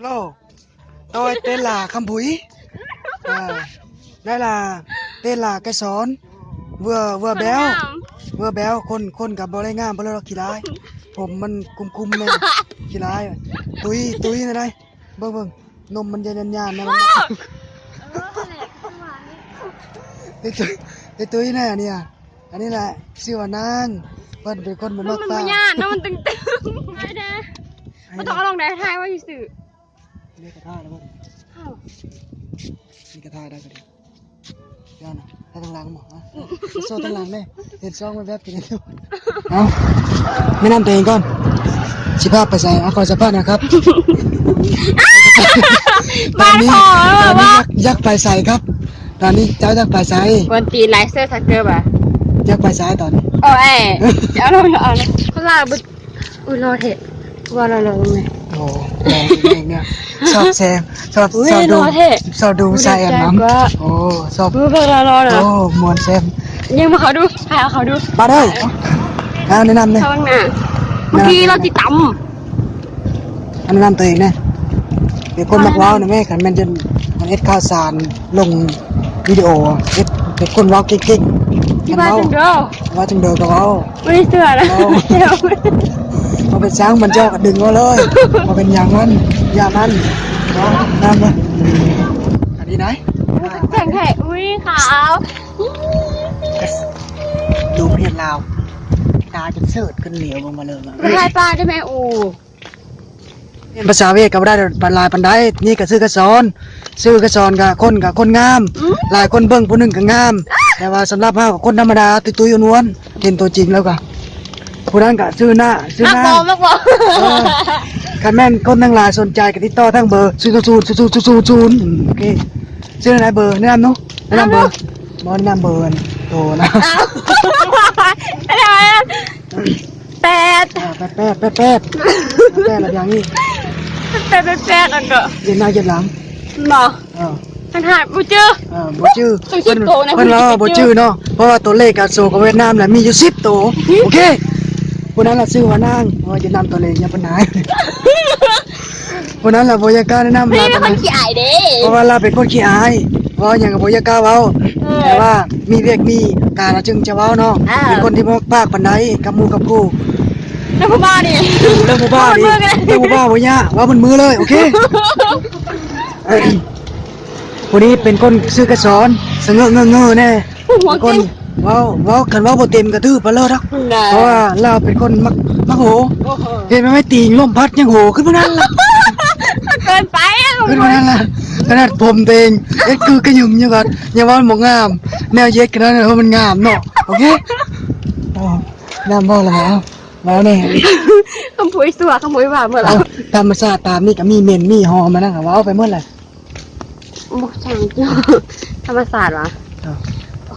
ໂລ ໂດຍເຕລາຄຳຜຸຍ ເອີ ໄດ້ລະ ເຕລາໄກສອນ ເວືອ ເວືອແບວ ງາມ ເວືອແບວ ຄົນ ຄົນກໍບໍ່ໄດ້ງາມປານໃດດອກ ຂີ້ຮ້າຍ ຜົມມັນຄຸມໆແນ່ ຂີ້ຮ້າຍ ຕຸ້ຍ ຕຸ້ຍແນວໃດ ເບິ່ງ ເບິ່ງ ນົມມັນຍານໆແນວນັ້ນ ໄອ້ຕຸ້ຍ ໄອ້ຕຸ້ຍແນ່ອັນນີ້ ອັນນີ້ແຫຼະ ຊື່ວ່ານາງ ເພິ່ນເປັນຄົນບໍ່ມັກ ມັນບໍ່ຍາກເນາະ ມັນຕຶງໆ ໄປແດ່ ມັນຕ້ອງເອົາລົງໄດ້ ຖ່າຍໄວ້ຊື່ໆ ນີ້ກະຖ່າຍແລ້ວບໍ່ນີ້ ນີ້ກະຖ່າຍໄດ້ກໍດີ ຢ່ານະ ຖ່າຍທາງຫຼັງບໍ່ ໂຊທາງຫຼັງແດ່ ເຫັນຊ່ອງແວບໆ ເອົາ ແນະນຳຕົວເອງກ່ອນ ຊິພາໄປໃສ ເອົາ ຂໍສຳພາດໜ່ອຍຄັບ ຕອນນີ້ ຕອນນີ້ຢາກ ຢາກໄປໃສຄັບ? ຕອນນີ້ເຈົ້າຢາກໄປໃສ? ກວນຕີນຫຼາຍເຊີ ສັກເກີບອະ ຢາກໄປໃສຕອນນີ້? ໂອ້ຍ ເອົາລົງ ເອົາລົງ ເຂົາລາວບໍ່ ໂອ້ຍ ຫຼໍ່ແທ້ ວ່າຫຼໍ່ໆແມ່ ໂອ້ ຫຼໍ່ເກັ່ງເດີ້ ຊອບແຊມ ຊອບ ໂອ້ຍ ຊອບດູ ຫຼໍ່ແທ້ ຊອບດູສາຍແອບນຳ ໂອ້ ຊອບ ເບິ່ງຫຼໍ່ໆເນາະ ໂອ້ ມ່ວນແຊມ ຍັງບໍ່ເຂົ້າດູ ໃຫ້ເອົາເຂົ້າດູ ມາເດີ້ ເອົາແນະນຳແດ່ ເຂົ້າຂ້າງໜ້າ ບາງທີລາວຊິຕຳ ແນະນຳຕົວເອງແດ່ ເປັນຄົນມັກເວົ້ານະແມ່ ຄັນແມ່ນຈະ ເຮັດຂ່າວສານ ລົງວິດີໂອ ເຮັດ ເປັນຄົນເວົ້າເກັ່ງໆ ທີ່ວ່າຈັ່ງເດີ ເວົ້າຈັ່ງເດີກໍເວົ້າ ບໍ່ໄດ້ເຊື່ອນະ ເວົ້າ ບໍ່ເປັນຫຍັງ ມັນຈອກກະດຶງເອົາເລີຍ ບໍ່ເປັນຫຍັງມັນ ຢ່າມັນ ເນາະ ນຳມາ ອັນນີ້ໄດ໋ ແຂງແທ້ ອຸ້ຍ ຂາວ ດູປະເທດລາວ ຕາຈົນເສີດຂຶ້ນເຫຼວລົງມາເລີຍ ໄດ້ປາໄດ້ແມ່ ໂອ້ ພາສາເວດກໍບໍ່ໄດ້ປານຫຼາຍປານໃດ ນີ້ກໍຊື່ກະສອນ ຊື່ກະສອນກໍຄົນ ກໍຄົນງາມ ອືມ ຫຼາຍຄົນເບິ່ງຜູ້ໜຶ່ງກໍງາມ ແຕ່ວ່າສຳລັບເຮົາກໍຄົນທຳມະດາ ຕຸ້ຍໆ ອ້ວນໆ ເຫັນຕົວຈິງແລ້ວກໍ ຜູ້ນັ້ນກໍຊື່ນາ ຊື່ນາ ເອີ ຄັນແມ່ນຄົນທັງຫຼາຍສົນໃຈກໍຕິດຕໍ່ທາງເບີ ສູນ ສູນ ສູນ ສູນ ສູນ ໂອເຄ ຊື່ແນວໃດເບີ ແນະນຳເນາະ ແນະນຳເບີ ບໍ່ແນະນຳເບີໂທນະ ແປດ ອ່າ ແປດ ແປດ ແປດ ແປດ ແລ້ວຢ່າງນີ້ ແປດ ແປດ ແປດ ແລ້ວກໍ ເຢັນໜ້າເຢັນຫຼັງ ບໍ່ ເອີ ຄັນຫາບໍ່ຈື່ ເອີ ບໍ່ຈື່ ຕ້ອງສິບໂຕນະ ເພິ່ນວ່າບໍ່ຈື່ເນາະ ເພາະວ່າຕົວເລກການໂຊຂອງຫວຽດນາມນະມີຢູ່ສິບໂຕ ໂອເຄ ຜູ້ນັ້ນລະຊື່ວ່ານາງ ເພາະວ່າຫວຽດນາມຕົວເລກຢ່າປານໃດ ຜູ້ນັ້ນລະບໍ່ຢາກກ້າແນະນຳ ເພາະວ່າລາວເປັນຄົນຂີ້ອາຍ ເວົ້າຫຍັງກໍບໍ່ຢາກກ້າເວົ້າ ເອີ ແຕ່ວ່າມີວຽກມີການລະຈຶ່ງຈະເວົ້າເນາະ ເອີ ເປັນຄົນທີ່ບໍ່ມັກປາກປານໃດກັບໝູ່ກັບຄູ່ ເລື່ອງຜູ້ບ່າວນີ້ ເລື່ອງຜູ້ບ່າວນີ້ ເລື່ອງຜູ້ບ່າວບໍ່ຍາກ ເວົ້າໝົດມື້ເລີຍ ໂອເຄ ຜູ້ນີ້ເປັນຄົນຊື່ກະສອນ ສະເຫງີ້ເຫງີ້ແນ່ ຄົນເວົ້າ ເວົ້າ ຄັນເວົ້າບໍ່ເຕັມກະຖືກໄປເລີຍດອກ ເພາະວ່າລາວເປັນຄົນມັກ ມັກໂຫ ໂອ້ໂຫ ເຫັນໄມ້ຕີງລົມພັດຍັງໂຫຂຶ້ນມານັ້ນລະ ເກີນໄປ ຂຶ້ນມານັ້ນລະ ຂະໜາດຜົມຕົວເອງເຮັດຄືກະຫຍຸມຢູ່ກໍຍັງວ່າມັນບໍ່ງາມ ແນວເຮັດຂະໜາດນັ້ນເພາະມັນງາມເນາະ ໂອເຄ ງາມບໍ່ລະ ເວົ້າແນ່ ຄຳພູດຊົ່ວ ຄຳພູດວ່າເໝິດລະ ທຳມະຊາດຕາມນີ້ກໍມີເໝັນມີຫອມ ມານັ້ນກໍເວົ້າໄປເໝິດລະ. ບໍ່ ຊ່າງ ທຳມະຊາດຫວາ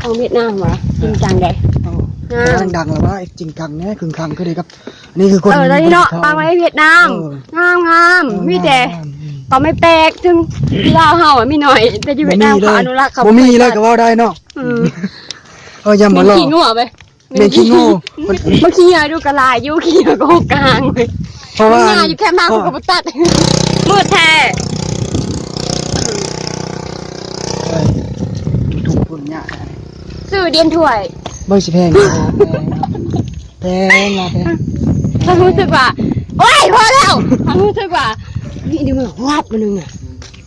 ຂອງຫວຽດນາມຫວາ ຈິງຈັງເດ້ ງາມ ດັງແລ້ວຫວາ ຈິງຈັງແນ່ ຄຶງຄັງຄືເດ້ກັບ ອັນນີ້ຄືຄົນ ເອີ ຕອນນີ້ເນາະ ປາໄວ້ຫວຽດນາມ ເອີ ງາມໆ ເອີ ມີແຕ່ ງາມໆ ປາໄມ້ແປກ ເຖິງລາວເຮົາອະມີໜ້ອຍ ແຕ່ຢູ່ຫວຽດນາມເຂົາອະນຸລັກ ເຂົາບໍ່ມີເລີຍກໍເວົ້າໄດ້ເນາະ ອືມ ເອີ ຢ້ານບໍ່ຫຼໍ່ ຂີ້ງົວເວີຍ ແມ່ນຂີ້ໂງ່ ບໍ່ຂີ້ເຫຍື້ອດູກະຫຼາຍຢູ່ ຂີ້ເຫຍື້ອກໍຫົກກະຫາງເວີຍ ເພາະວ່າ ຫຍ້າຢູ່ແຄມນາ ເພາະ ເຂົາກໍບໍ່ຕັດ ມືດແທ້ ເອີຍ ທຸກຄົນຫຍ້າ ຊື້ດຽນຖ້ວຍ ເບິ່ງຊິແພງ ແພງ ແພງ ແພງ ເຮົາຮູ້ສຶກວ່າ ໂອ້ຍ ພໍແລ້ວ ເຮົາຮູ້ສຶກວ່າ ນີ້ນີ້ມັນຮອບມັນໜຶ່ງອະ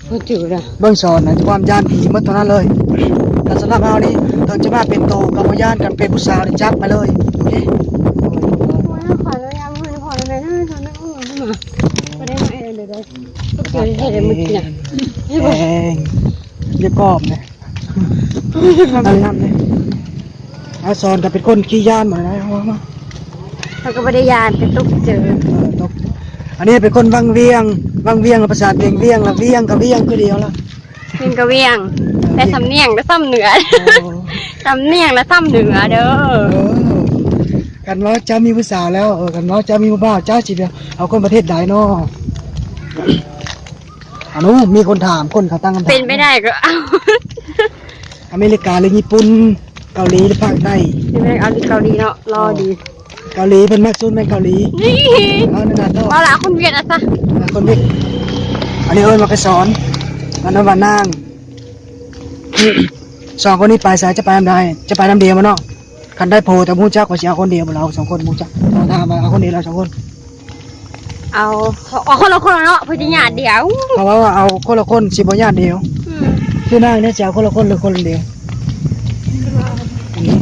ບໍ່ຈື່ລະ ເບິ່ງສອນນະ ຄວາມຢ້ານຜີໝົດເທົ່ານັ້ນເລີຍ ແຕ່ສຳລັບເຮົານີ້ ເຖິງຈະມາເປັນໂຕກໍບໍ່ຢ້ານ ຄັນເປັນຜູ້ສາວນີ້ຈັບໄປເລີຍ ໂອເຄ ໂອ້ຍ ຂໍອະນຸຍາດ ຂໍອະນຸຍາດ ບໍ່ໄດ້ມາແອນເດີ ຕົກໃຈແທ້ເດ້ມື້ກີ້ນະ ແອງ ຢ່າກອມນະ ອັນນັ້ນນະ ອາສອນກໍເປັນຄົນຂີ້ຢ້ານໝົດນະ ເຮົາກໍບໍ່ໄດ້ຢ້ານ ແຕ່ຕົກໃຈ ເອີ ຕົກ ອັນນີ້ເປັນຄົນວັງວຽງ ວັງວຽງ ພາສາວຽງ ວຽງລະ ວຽງກໍວຽງຄືດຽວລະ ວຽງກໍວຽງ ແຕ່ສຳນຽງລະສຳເໜືອ ໂອ້ ສຳນຽງລະສຳເໜືອເດີ ເອີ ຄັນວ່າເຈົ້າມີຜູ້ສາວແລ້ວ ເອີ ຄັນວ່າເຈົ້າມີຜູ້ບ່າວ ເຈົ້າຊິເອົາຄົນປະເທດໃດເນາະ? ອານຸ ມີຄົນຖາມ ຄົນເຂົາຕັ້ງຄຳຖາມ ເປັນໄປໄດ້ກໍເອົາ ອາເມລິກາ ຫຼື ຍີ່ປຸ່ນ ເກົາຫຼີ ຫຼື ພາກໃຕ້ ຊິແມ່ນເອົາເກົາຫຼີເນາະ ຫຼໍ່ດີ ເກົາຫຼີ ເພິ່ນມັກສຸດແມ່ນເກົາຫຼີ ນີ້ ເອົານັ້ນນະ ເວົ້າລະ ຄົນຫວຽດອະຊະ ຄົນຫວຽດ ອັນນີ້ເອີ້ນວ່າໄກສອນ ອັນນັ້ນວ່ານາງ. ສອງຄົນນີ້ໄປໃສ? ຈະໄປນຳໃດ? ຈະໄປນຳດຽວບໍ່ເນາະ? ຄັນໄດ້ໂພແຕ່ຮູ້ຈັກວ່າຊິເອົາຄົນດຽວບໍ່ ລາວສອງຄົນຮູ້ຈັກ? ຖາມວ່າເອົາຄົນດຽວ ລາວສອງຄົນ? ເອົາ ເອົາຄົນລະຄົນເນາະ ເພື່ອຊິຍາດດຽວ. ເຂົາເວົ້າວ່າເອົາຄົນລະຄົນ ຊິບໍ່ຍາດດຽວ. ອືມ ຄືນາງນີ້ຊິເອົາຄົນລະຄົນ ຫຼື ຄົນດຽວ? ອັນນີ້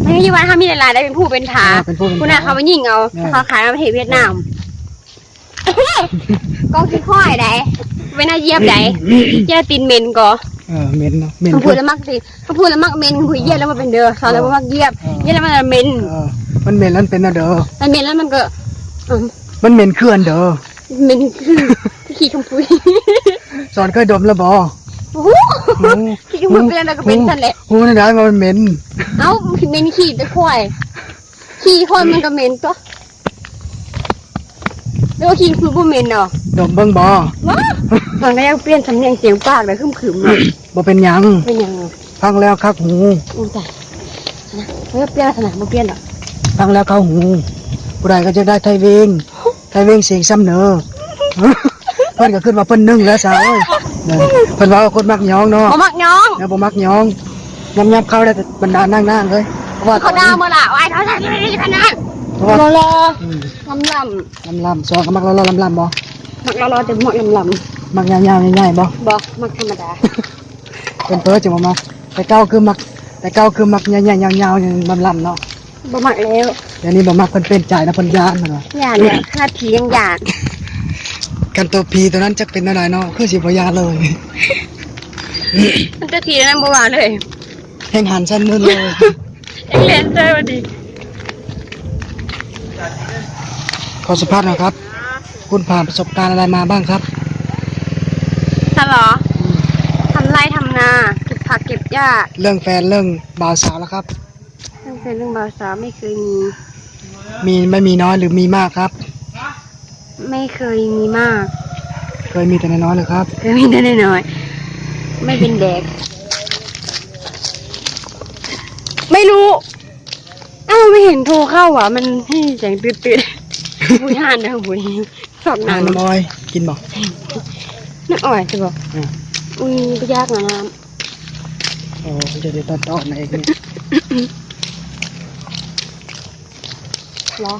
ມັນຢູ່ບ້ານເຮົາມີຫຼາຍໆ ໄດ້ເປັນຜູ້ເປັນພາ. ເປັນຜູ້ເປັນພາ ຜູ້ນາງເຂົາມາຍິງເອົາ ເອີ ເຂົາຂາຍມາປະເທດຫວຽດນາມ. ກອງຂີ້ຄວາຍໃດ ເວລາຢຽບໃດ ຢຽບຕີນເໝັນກໍ. ເອີ ເໝັນເນາະ ເໝັນ. ຜູ້ລະມັກຕີນ ຜູ້ລະມັກເໝັນ ຜູ້ຢຽບແລ້ວບໍ່ເປັນເດີ ສາວລະບໍ່ມັກຢຽບ ຢຽບແລ້ວມັນເໝັນ. ເອີ ມັນເໝັນແລ້ວເປັນແນວເດີ ມັນເໝັນແລ້ວມັນກໍ ມັນເໝັນຄືອັນເດີ ເໝັນຄືຂີ້ຂະປຸຍ. ສອນເຄີຍດົມແລ້ວບໍ່? ໂອ້ໂຫ ໂອ້ ຂີ້ຂະປຸຍເປັນອັນໃດກໍເປັນຊັ້ນແຫຼະ. ຮູ້ແນວໃດວ່າມັນເໝັນ? ເອົ້າ ເໝັນຂີ້ແຕ່ຄວາຍ ຂີ້ຄົນມັນກໍເໝັນຕົວະ ຫຼືວ່າຂີ້ຄືບໍ່ເໝັນເນາະ? ດົມເບິ່ງບໍ່? ບໍ່ ຟັງແລ້ວປ່ຽນສຳນຽງສຽງປາກເດີ ຄຶມໆ ເນາະ. ບໍ່ເປັນຫຍັງ ເປັນຫຍັງ? ຟັງແລ້ວຄັກຫູ. ໂອ້ຍຕາຍ ນະ ບໍ່ປ່ຽນລະນະ ບໍ່ປ່ຽນດອກ. ຟັງແລ້ວເຂົ້າຫູ ຜູ້ໃດກໍຢາກໄດ້ໄທເວງ ໄທເວງສຽງຊຳເໜີ. ເພິ່ນກໍຄິດວ່າເພິ່ນໜຶ່ງແລ້ວສາວເອີຍ ເພິ່ນວ່າຄົນມັກຍ້ອງເນາະ. ບໍ່ມັກຍ້ອງ ແລ້ວບໍ່ມັກຍ້ອງ ຍາມໆ ເຂົ້າໄດ້ບັນດານາງໆ ເອີຍ ເພາະວ່າເຂົາດ່າມື້ລະ ອ້າຍເຂົາ ເພາະວ່າ ຫຼໍ່ໆ ອືມ ລຳໆ ລຳໆ. ສອງກໍມັກຫຼໍ່ໆ ລຳໆ ບໍ່? ມັກຫຼໍ່ໆ ແຕ່ບໍ່ມັກລຳໆ. ມັກຍາວໆ ໃຫຍ່ໆ ບໍ່? ບໍ່ ມັກທຳມະດາ. ເປັນເພີຈັ່ງບໍ່ມັກ ແຕ່ເກົ່າຄືມັກ ແຕ່ເກົ່າຄືມັກໃຫຍ່ໆ ຍາວໆ ລຳໆ ເນາະ. ບໍ່ມັກແລ້ວ ດຽວນີ້ບໍ່ມັກ ເພິ່ນປ່ຽນໃຈນະ ເພິ່ນຢ້ານ ເພິ່ນວ່າ ຢ້ານແຫຼະ ຂະໜາດຜີຍັງຢ້ານ. ຄັນຕົວຜີຕົວນັ້ນຈັກເປັນແນວໃດເນາະ ຄືຊິບໍ່ຢ້ານເລີຍ. ມັນຕົວຜີຕົວນັ້ນບໍ່ວ່າເລີຍ ແຮ່ງຫັນຊັ້ນມືນເລີຍ ແຮ່ງແລ່ນໃສ່ວ່າດີ. ຂໍສຳພາດໜ່ອຍຄັບ ຄຸນຜ່ານປະສົບການອະໄລມາບ້າງຄັບ? ຊັ້ນເຫລອ? ອືມ ທຳໄຮ່ທຳນາ ເກັບຜັກເກັບຫຍ້າ. ເລື່ອງແຟນເລື່ອງບ່າວສາວລະຄັບ? ເລື່ອງແຟນເລື່ອງບ່າວສາວ ໄມ່ເຄີຍມີ ມີ ໄມ່ມີນ້ອຍ ຫຼື ມີມາກຄັບ? ໄມ່ເຄີຍມີມາກ ເຄີຍມີແຕ່ນ້ອຍໆ ເລີຍຄັບ. ເຄີຍມີແຕ່ນ້ອຍໆ ໄມ່ເປັນແດກ ໄມ່ຮູ້. ອ້າວ ໄມ່ເຫັນໂທເຂົ້າຫວາ ມັນໃຫ້ສຽງຕື້ດໆ ຜູ້ຍານເດີ ຜູ້ຍານຊອກນ້ຳ ນ້ຳອ້ອຍກິນບໍ່? ນ້ຳອ້ອຍຊິບໍ່? ອືມ ອຸ້ຍ ບໍ່ຢາກນະນ້ຳ. ໂອ້ ຈະໄດ້ຕອນໆ ນະເອກນີ້ ເຫລອ?